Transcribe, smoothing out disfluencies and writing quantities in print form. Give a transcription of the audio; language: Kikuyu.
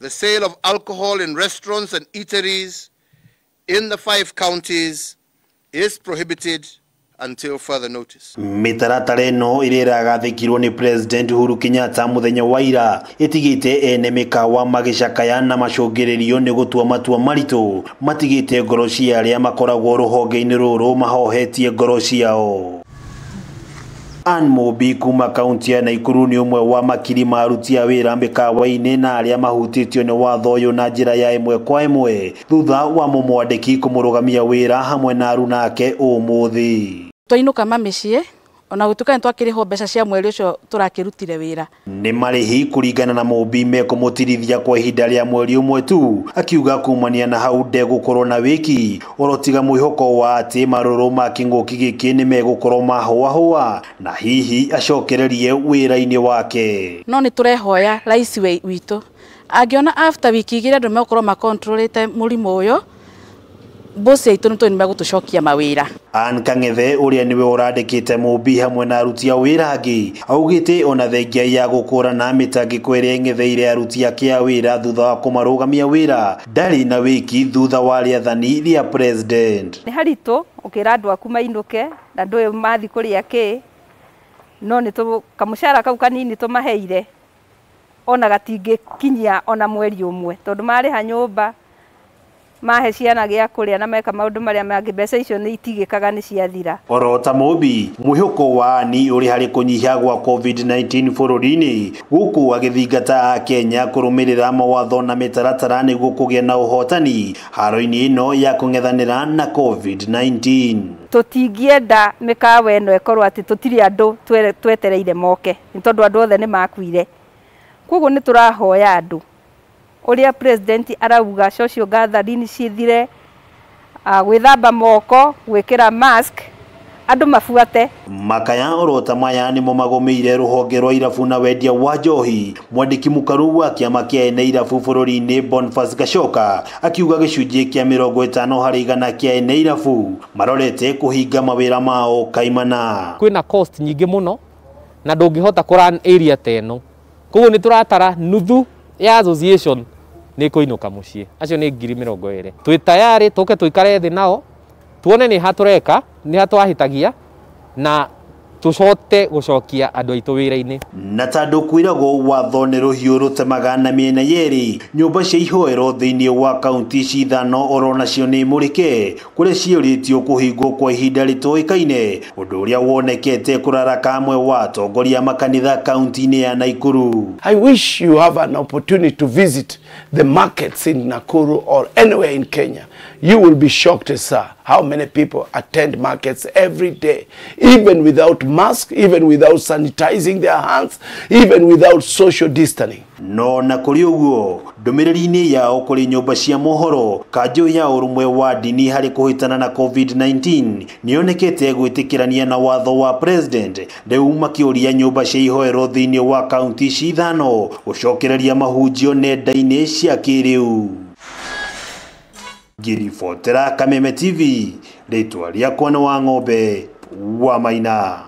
The sale of alcohol in restaurants and eateries in the 5 counties is prohibited until further notice. Mĩtaratara ĩno ĩrĩa ĩragathĩkirwo nĩ President Uhuru Kenyatta mũthenya wa ira ĩtigĩte ene mĩkawa magĩcakaya na macũngĩrĩrio nĩ gũtua matua maritũ matigĩte ngoro cia arĩa makoragwo rũhonge-inĩ rũrũ mahohetie ngoro ciao. Ann Mũmbi kuma kaunti ya Nakuru nĩ ũmwe wa makiri ma aruti a wĩra mĩkawa-inĩ na arĩa mahutĩtio nĩ watho ũyũ na njĩra ya ĩmwe kwa ĩmwe thutha wa mũmwandĩki kũmũrũgamia wĩra hamwe na aruna ake ũmũthĩ. Twainũka mamĩciĩ ona gũtuĩka nĩtwakĩrĩhwo mbeca cia mweri ũcio tũrakĩrutire wĩra. Nĩ marĩhi kũringana na Mũmbi mekũmũtirithia kwa ihinda rĩa mweri ũmwe tu, akiuga kumania na hau ndegũkorwo na wĩki orotiga mwĩhoko wa atĩ marũrũ ma kĩng'ũki gĩkĩ nĩmegũkorwo mahũahũa na hihi acokererie wĩra-inĩ wake. No nĩtũrehoya rais witũ angĩona after wiki igĩrĩ andũ megũkorwo makontrolĩte mũrimũ ũyũ, bosi aitũ nĩ tũĩ nĩmegũtũcokia mawĩra. Ann Kang'ethe ũrĩa nĩwe ũrandĩkĩte Mũmbi hamwe na aruti a wĩra angĩ augĩte ona thengia ya gũkũrana mĩtangĩko ĩrĩa ĩng'etheire aruti ake a wĩra thutha wa kũmarũgamia wĩra ndarĩ na wĩki thutha wa rĩathani rĩa president. Nĩ haritũ ũkĩra andũ aku mainũke na ndũĩ mathi kũrĩa kĩ, no nĩ kamũcara kau kanini tũmaheire ona gatingĩkinyia ona mweri ũmwe tondũ marĩha nyũmba mahe ciana gĩa kũrĩa na meka maũndũ marĩa mangĩ, mbeca icio nĩ itigĩkaga nĩ ciathira. Oro ta Mũmbi, mwĩhoko wa Ann ũrĩ harĩ kũnyiha gwa COVID-19 bũrũri-inĩ gũkũ agĩthingata Akenya kũrũmĩrĩra mawatho na mĩtaratara nĩguo kũgĩa na ũhotani haro-inĩ ĩno ya kũng'ethanĩra na COVID-19. Tũtingĩenda mĩkawa ĩno ĩkorwo atĩ tũtirĩ andũ twetereire moke nĩ tondũ andũ othe nĩ makuire. Koguo nĩ tũrahoya andũ ũrĩa president arauga social gathering cithire, gwĩthamba moko, gwĩkĩra mask, andũ mabuate. Makaya orota maya nĩmo magũmĩire rũhonge rwa irabu na wendia wa njohi. Mwandĩki mũkaru wa kĩama kĩa ene irabu bũrũri-inĩ Boniface Gachoka akiuga gĩcunjĩ kĩa 50% kĩa ene irabu marorete kũhinga mawĩra mao kaimana. Kwĩna cost nyingĩ mũno na ndũngĩhota kũrun area ta ĩno, koguo nĩ tũratara nuthu ya association nĩ kũinũka mũciĩ, acio nĩ 20,000. Twĩ tayarĩ tũke tũikare thĩ nao tuone nĩ ha tũreka, nĩ ha twahĩtagia na tũcote gũcokia andũ aitũ wĩra-inĩ. Na tondũ kwĩragwo watho nĩ rũhiũ rũtemaga na mĩena yerĩ, nyũmba cia ihoero thĩinĩ wa kaunti ici ithano oro nacio nĩ mũrĩke kũrĩa ciũrĩtio kũhingwo kwa ihinda rĩtoĩkaine, ũndũ ũrĩa wonekete kũraraka amwe wa atongoria makanitha kaunti-inĩ ya Nakuru. I wish you have an opportunity to visit the markets in Nakuru or anywhere in Kenya. You will be shocked, sir, how many people attend markets every day, even without masks, even without sanitizing their hands, even without social distancing. No na kũrĩ ũguo ndũmĩrĩri-inĩ yao kũrĩ nyũmba cia mohoro, kanjũ ya ũrũmwe wa ndini harĩ kũhĩtana na COVID-19 nĩyonekete gwĩtĩkĩrania na watho wa president, rĩu makĩũria nyũmba cia ihoero thĩinĩ wa kaunti ici ithano gũcokereria mahunjio nenda-inĩ cia kĩrĩu. Ngĩribotera Kameme TV, rĩtwa rĩakwa nĩ Wang'ombe wa Maina.